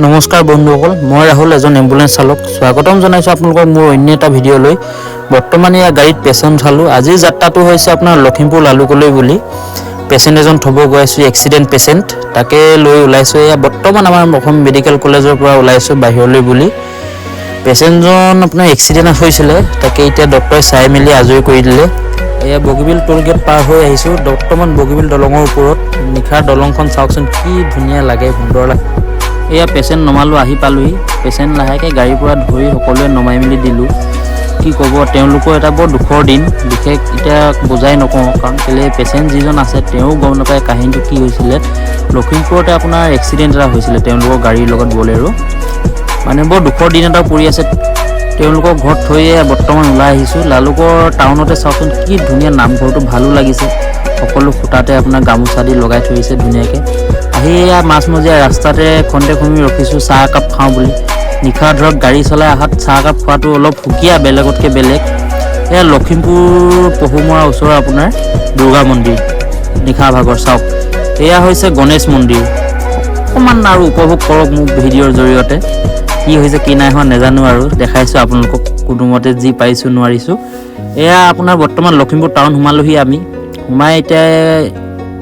নমস্কাৰ বন্ধুসকল, মই ৰাহুল, এজন এম্বুলেঞ্চ চালক। স্বাগতম জনাইছোঁ আপোনালোকক মোৰ অন্য এটা ভিডিঅ'লৈ। বৰ্তমান এয়া গাড়ীত পেচেণ্ট উঠালোঁ। আজিৰ যাত্ৰাটো হৈছে আপোনাৰ লখিমপুৰ লালুকলৈ বুলি পেচেণ্ট এজন থ'ব গৈ আছোঁ, এক্সিডেণ্ট পেচেণ্ট, তাকে লৈ ওলাইছোঁ। এয়া বৰ্তমান আমাৰ অসম মেডিকেল কলেজৰ পৰা ওলাইছোঁ বাহিৰলৈ বুলি। পেচেণ্টজন আপোনাৰ এক্সিডেণ্ট হৈছিলে, তাকে এতিয়া ডক্টৰে চাই মেলি আজৰি কৰি দিলে। এয়া বগীবিল টোল গেট পাৰ হৈ আহিছোঁ। বৰ্তমান বগীবিল দলঙৰ ওপৰত। নিশাৰ দলংখন চাওকচোন, কি ধুনীয়া লাগে, সুন্দৰ লাগে। এয়া পেচেণ্ট নমালোঁ, আহি পালোহি। পেচেণ্ট লাহেকৈ গাড়ীৰ পৰা ধৰি সকলোৱে নমাই মেলি দিলোঁ। কি ক'ব, তেওঁলোকৰ এটা বৰ দুখৰ দিন। বিশেষ এতিয়া বুজাই নকওঁ, কাৰণ কেলৈ পেচেণ্ট যিজন আছে তেওঁ গম নাপায় কাহিনীটো কি হৈছিলে। লখিমপুৰতে আপোনাৰ এক্সিডেণ্ট এটা হৈছিলে তেওঁলোকৰ গাড়ীৰ লগত, বলেৰো। মানে বৰ দুখৰ দিন এটা পৰি আছে। তেওঁলোকৰ ঘৰত থৈয়ে বৰ্তমান ওলাই আহিছোঁ। লালুকৰ টাউনতে চাওকচোন, কি ধুনীয়া নামঘৰটো, ভালো লাগিছে। সকলো খুঁটাতে আপোনাৰ গামোচা দি লগাই থৈ দিছে ধুনীয়াকৈ। আহি এয়া মাজমজিয়া ৰাস্তাতে খন্তেক সময় ৰখিছোঁ চাহ একাপ খাওঁ বুলি। নিশা ধৰক গাড়ী চলাই অহাত চাহ একাপ খোৱাটো অলপ সুকীয়া, বেলেগতকৈ বেলেগ। এয়া লখিমপুৰ পহুমৰা ওচৰৰ আপোনাৰ দুৰ্গা মন্দিৰ, নিশা ভাগৰ চাওক। এয়া হৈছে গণেশ মন্দিৰ। অকণমান আৰু উপভোগ কৰক মোৰ ভিডিঅ'ৰ জৰিয়তে। কি হৈছে কি নাই হোৱা নাজানো, আৰু দেখাইছোঁ আপোনালোকক কোনোমতে যি পাৰিছোঁ নোৱাৰিছোঁ। এয়া আপোনাৰ বৰ্তমান লখিমপুৰ টাউন সোমালোহি আমি। সোমাই এতিয়া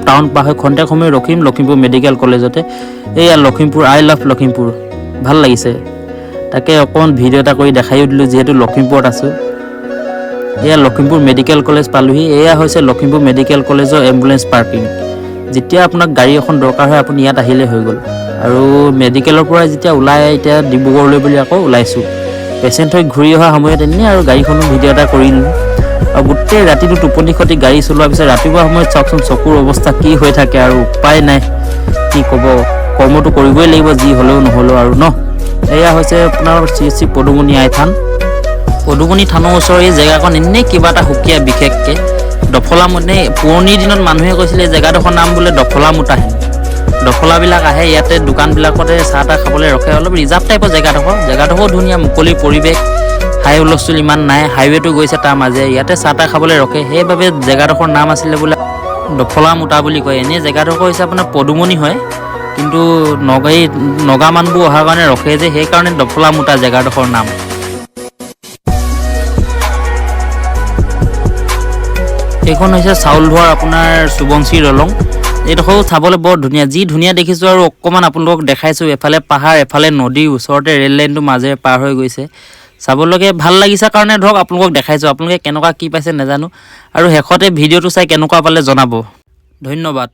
টাউন পাৰ হৈ খন্তেক সময় ৰখিম লখিমপুৰ মেডিকেল কলেজতে। এয়া লখিমপুৰ, I love Lakhimpur, ভাল লাগিছে। তাকে অকণমান ভিডিঅ' এটা কৰি দেখাইও দিলোঁ, যিহেতু লখিমপুৰত আছোঁ। এয়া লখিমপুৰ মেডিকেল কলেজ পালোহি। এয়া হৈছে লখিমপুৰ মেডিকেল কলেজৰ এম্বুলেঞ্চ পাৰ্কিং। যেতিয়া আপোনাক গাড়ী এখন দৰকাৰ হয়, আপুনি ইয়াত আহিলেই হৈ গ'ল। আৰু মেডিকেলৰ পৰা যেতিয়া ওলাই এতিয়া ডিব্ৰুগড়লৈ বুলি আকৌ ওলাইছোঁ। পেচেণ্ট হৈ ঘূৰি অহা সময়ত এনেই আৰু গাড়ীখনো ভিডিঅ' এটা কৰিলোঁ। আৰু গোটেই ৰাতিটো টোপনি খতি গাড়ী চলোৱাৰ পিছত ৰাতিপুৱা সময়ত চাওকচোন চকুৰ অৱস্থা কি হৈ থাকে, আৰু উপায় নাই, কি ক'ব, কৰ্মটো কৰিবই লাগিব যি হ'লেও নহ'লেও আৰু ন। এয়া হৈছে আপোনাৰ শ্ৰী শ্ৰী পদুমণি আই থান। পদুমণি থানৰ ওচৰৰ এই জেগাকণ এনেই কিবা এটা সুকীয়া। বিশেষকৈ দফলা, মানে পুৰণি দিনত মানুহে কৈছিলে এই জেগাডোখৰ নাম বোলে দফলা মোটা হেনো। দফলাবিলাক আহে ইয়াতে, দোকানবিলাকতে চাহ তাহ খাবলৈ ৰখে। অলপ ৰিজাৰ্ভ টাইপৰ জেগাডোখৰ, জেগাডোখৰো ধুনীয়া, মুকলি পৰিৱেশ, হাই হুলস্থুল ইমান নাই। হাইৱেটো গৈছে তাৰ মাজে, ইয়াতে চাহ তাহ খাবলৈ ৰখে, সেইবাবে জেগাডোখৰ নাম আছিলে বোলে দফলা মোটা বুলি কয়। এনেই জেগাডোখৰ হৈছে আপোনাৰ পদুমণি হয়, কিন্তু নগা এই নগা মানুহবোৰ অহাৰ কাৰণে ৰখে যে, সেইকাৰণে দফলা মোটা জেগাডোখৰ নাম। এইখন হৈছে চাউল ধোৱাৰ আপোনাৰ সোৱণশিৰি দলং। এইডোখৰো চাবলৈ বৰ ধুনীয়া, যি ধুনীয়া দেখিছোঁ আৰু অকণমান আপোনালোকক দেখাইছোঁ। এফালে পাহাৰ, এফালে নদীৰ ওচৰতে ৰেল লাইনটো মাজেৰে পাৰ হৈ গৈছে। চাবলৈকে ভাল লাগিছে কাৰণে ধৰক আপোনালোকক দেখাইছোঁ। আপোনালোকে কেনেকুৱা কি পাইছে নাজানো, আৰু শেষতে ভিডিঅ'টো চাই কেনেকুৱা পালে জনাব। ধন্যবাদ।